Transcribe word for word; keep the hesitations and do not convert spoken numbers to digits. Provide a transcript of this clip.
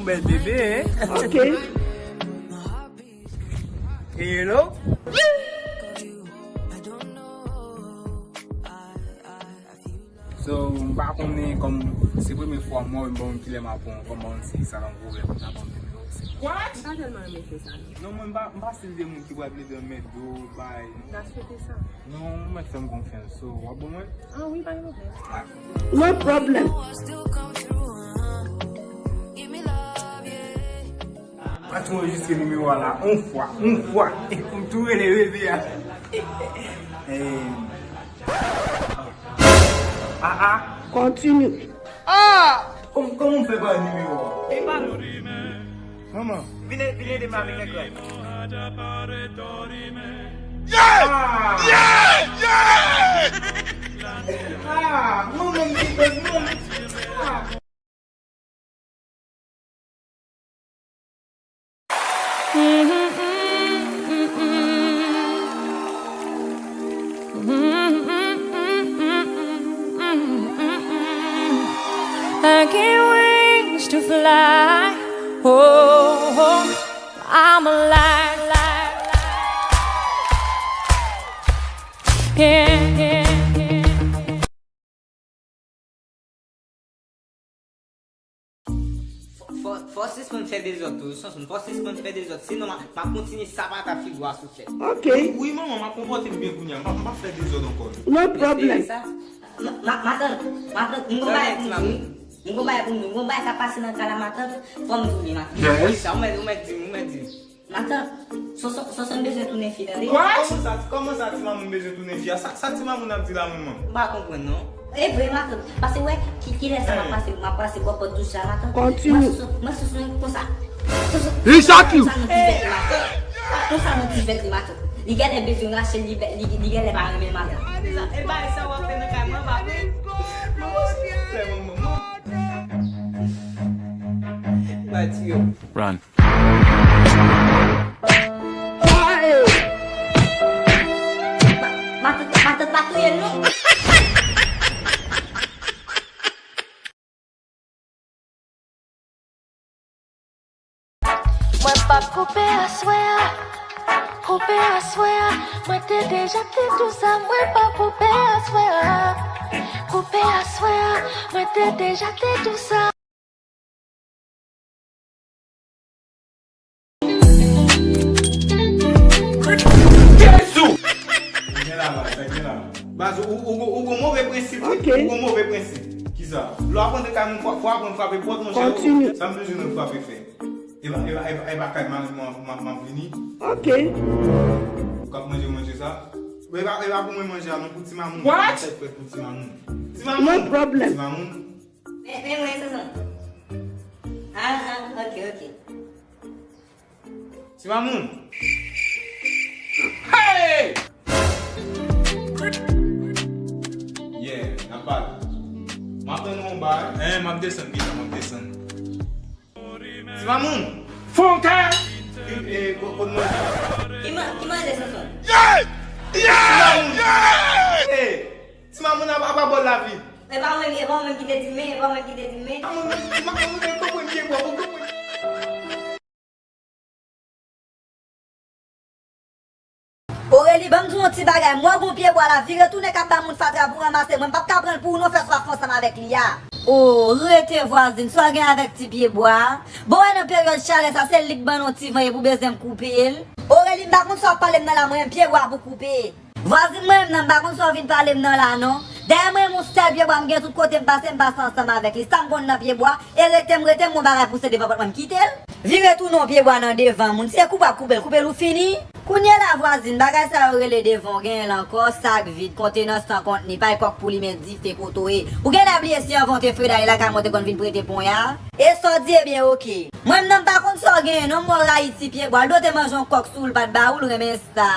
Bèl bebe, hein? Ok. Hello? So, m pa konnen kòm se premye fwa m wè w, m pa konn kilè m ap pran w kòm yon ti sa nan pwoblèm, m ta pran nimewo w. What? M pa tèlman renmen fè sa, non. Non, mwen, m pa, m pa stil de moun ki pral plede anmède w, bay, non. N a swete sa. Non, ou mèt fè m konfyans, so, w ap ban mwen? Ah wi, pa gen pwoblèm. No problem. Mwen tou anrejistre nimewo a la, yon fwa, yon fwa. Pou m tou rele bebe a. Eh. Ah, ah. Continue. Ah! Kòm, kòman m fè bay nimewo a? Manman. Vin, vin ede m avèk ekran. Yeah! Ah! Yeah! Yeah! Ah! Manman m ki bèl, manman. Ah! I get wings to fly. Oh, I'm alive. Yeah, yeah, yeah. Fò, fò, fò w sispann fè dezòd tou, Sonson, fò w sispann fè dezòd, sinon m a, m a kontinye sapata figi w a sou tèt. Ok. Wi, manman, m ap konpòte m byen kounye a. M p ap, m p ap fè dezòd ankò. No problem. Sa, ma, ma, matant, matant, m gon bagay pou m di w. M gon bagay pou m di w. M gon bagay k ap pase nan kay la, matant. Fò m di w li, matant. Yes. Sa, ou mèt, ou mèt di m, ou mèt di m. Matant, Sonson, Sonson bezwen tounen fi, tande? What? Kòman sa, kòman sa ti mamoun bezwen tounen fi a? Sa, sa ti mamoun ap di la menm, manman? M pa konprann, non. E vre, matant. Pase, wè, ki, kilè sa m ap pase, m ap pase bò pòt douch la, matant. Continue. Mwen Sonson, mwen Sonson konsa. Sonson, he shot you! Konsa nan ti vèt li, matant. Konsa nan ti vèt li, matant. Li genlè bezwen rache, li, li, li genlè pa renmen, matant. E bagay sa w ap fè nan kay mwen, pa vre? Manman, silvouplè, manman, manman. Matthew. Run. Ma, matant, matant pa touye l non. Mwen p ap koupe aswè a, koupe aswè a. Mwen te deja te di w sa, mwen p ap koupe aswè a. Koupe aswè a, mwen te deja te di w sa. Jezou! Gen la, baz, sa gen la. Baz, ou, ou, ou, ou gon move prensip, wi. Ok. Ou gon move prensip. Kisa? Lè w ap rantre kay moun, fò, fò w aprann frape pòt, monchè. Continue. Sa m bezwen nan frape fè. E pa, e pa, e pa, e pa kay m, m, m, m ap vini. Ok. Ou k ap manje, manje sa. E pa, e pa pou mwen manje a, non, pou ti mamoun. What? Sa fèt pou ti mamoun. Ti mamoun. No problem. Ti mamoun. Men, men mwen, Sonson. Ah, ah, ok, ok. Ti mamoun. Hey! Yeah, n ap pale. M ap tann ou anba, eh, m ap desann, pita, m ap desann. Ti mamoun. Fon kè! Ki, eh, ko-, kote manje? Ki ma-, ki manje, Sonson? Yeah! Yeah! Yeah! Eh, ti mamoun ap, ap abò lavi. E pa mwen, e pa mwen ki te di men, e pa mwen ki te di men. Ti mamoun, ti mamoun, e konprann pye bwa, ou konprann. Oreli, ban m di w yon ti bagay. M wè w gon pye bwa la, vire tounen k ap ba moun fatra pou ranmase. Mwen m p ap ka pran l pou ou non, fè sa w ap fè ansanm avèk li a. O, rete vwazin, sa w gen avèk ti pye bwa a? Bon, wè nan peryòd chalè sa, se li k ban nou ti van epi w bezwen m koupe l? Oreli, m pa konn sa w ap pale m nan la, mwen menm pye bwa pou koupe. Vwazin mwen menm nan, m pa konn sa w vin pale m nan la non. Dayè mwen menm yon sèl pye bwa, m gen tout kote m pase, m pase ansanm avèk li. Sa m konn nan pye bwa, e rete m rete m, gon bagay pouse devan pòt mwen, m kite l. Vire tounen yon pye bwa nan devan moun. Se koupe w ap koupe l, koupe l ou fini. Kounye la vwazin, bagay sa yo rele devan w genyen l ankò, sak vid, kontenan san kontni, pay kòk pou limen dife kote w ye. Ou genlè bliye si anvan w te freda e lakay mwen w te konn vin prete ponya. E sa w di, ebyen oke. Mwen menm nan m pa konn sa w genyen non, m wè w rayi ti pye bwa, l do te manje yon kòk sou w l pa t ba ou, l renmen sa.